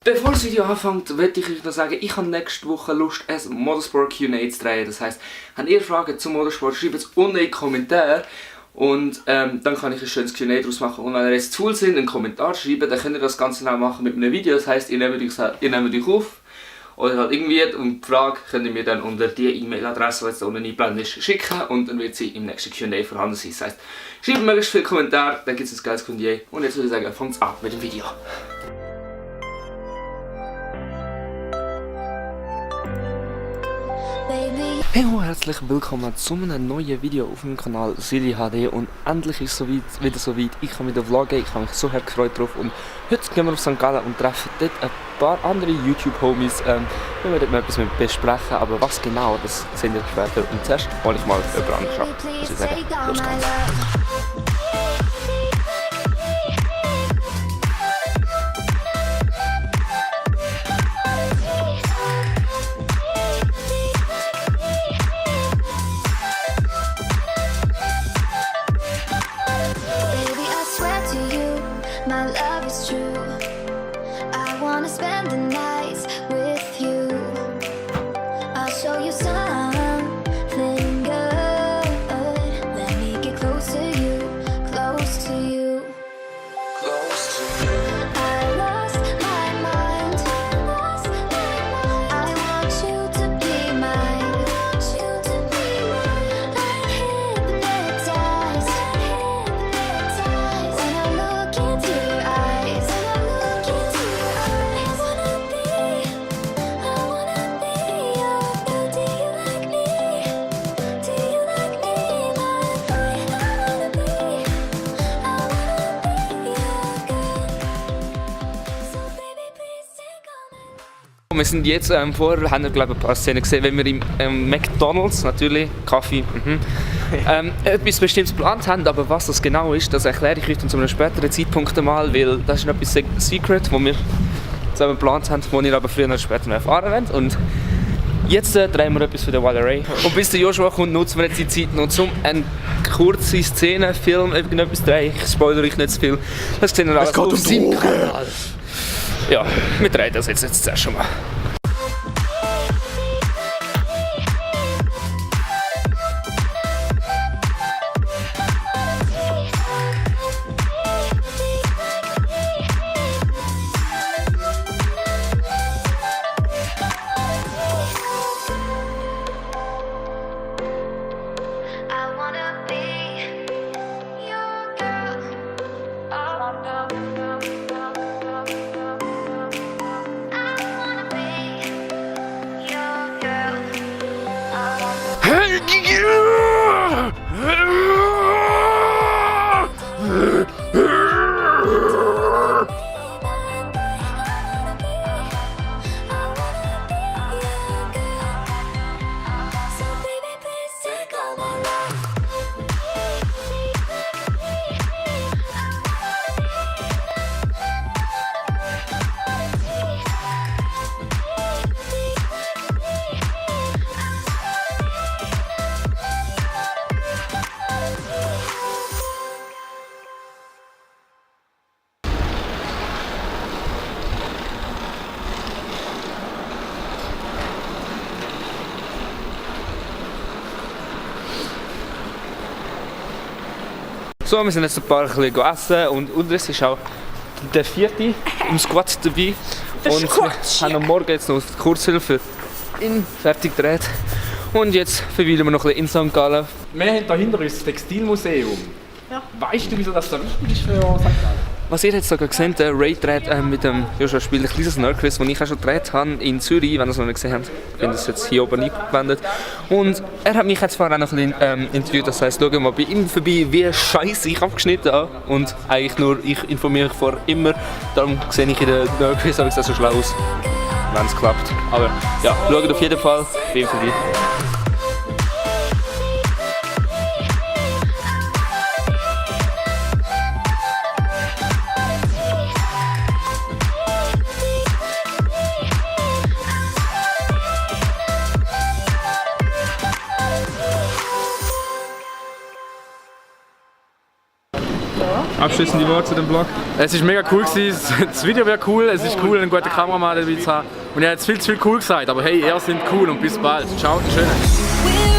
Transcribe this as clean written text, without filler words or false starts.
Bevor das Video anfängt, möchte ich euch noch sagen, ich habe nächste Woche Lust, ein Motorsport Q&A zu drehen. Das heisst, habt ihr Fragen zum Motorsport, schreibt es unten in die Kommentare. Und dann kann ich ein schönes Q&A daraus machen. Und wenn ihr jetzt zu cool sind, einen Kommentar schreiben, dann könnt ihr das Ganze auch machen mit einem Video. Das heisst, ihr nehmt euch auf. Oder halt irgendwie, und die Frage könnt ihr mir dann unter die E-Mail-Adresse, die jetzt unten eingeblendet ist, schicken. Und dann wird sie im nächsten Q&A vorhanden sein. Das heisst, schreibt möglichst viele Kommentare, dann gibt es ein geiles Q&A. Und jetzt würde ich sagen, fangt es an mit dem Video. Hey ho, herzlich willkommen zu einem neuen Video auf meinem Kanal Silly HD und endlich ist es wieder soweit. Ich kann wieder vloggen, ich habe mich so gefreut drauf und heute gehen wir auf St. Gallen und treffen dort ein paar andere YouTube-Homies. Wir werden mal etwas besprechen, aber was genau, das sehen wir später. Und zuerst hole ich mal jemand anderes ab. Ich würde sagen, los geht's. Spend the nights with you. I'll show you something good. Let me get close to you, close to you, close to you. I lost my mind. I want you to be mine. I'm hypnotized when I look into your eyes. Wir sind jetzt vorher, haben wir glaube ich ein paar Szenen gesehen, wenn wir im McDonald's, natürlich, Kaffee, etwas Bestimmtes geplant haben, aber was das genau ist, das erkläre ich euch dann zu einem späteren Zeitpunkt einmal, weil das ist etwas Secret, was wir zusammen geplant haben, das ihr aber früher oder später noch erfahren wollt. Und jetzt drehen wir etwas für den Waleray. Und bis der Joshua kommt, nutzen wir jetzt die Zeit noch, um eine kurze Szene, Film, irgendetwas zu drehen. Ich spoilere euch nicht zu viel. Das sehen wir alles auf seinem Kanal. Ja, wir drehen das jetzt zuerst schon mal. So, wir sind jetzt ein paar bisschen essen und unterdessen ist auch der 4. im Squat dabei. Und wir haben am Morgen jetzt noch die Kurzhilfe für ihn fertig gedreht. Und jetzt verweilen wir noch ein bisschen in St. Gallen. Wir haben hier hinter uns das Textilmuseum. Ja. Weißt du, wieso das so wichtig ist für St. Gallen? Was ihr jetzt sogar gesehen habt, der Ray dreht mit dem Joshua spielt ein kleines Nerdquiz, das ich auch schon gedreht habe in Zürich, wenn ihr es noch nicht gesehen habt. Ich bin das jetzt hier oben eingeblendet. Und er hat mich jetzt vorher auch noch ein bisschen interviewt, das heisst, schauen mal bei ihm vorbei, wie scheiße ich abgeschnitten habe. Und eigentlich nur, ich informiere mich vor immer, darum sehe ich in der Nerdquiz auch so schlau aus, wenn es klappt. Aber ja, schaut auf jeden Fall bei ihm vorbei. Abschließende Worte zu dem Vlog? Es ist mega cool gewesen, das Video wäre cool, es ist cool, einen guten Kameramann dabei zu haben. Und ich habe jetzt viel zu viel cool gesagt, aber hey, ihr seid cool und bis bald. Ciao, schön. We're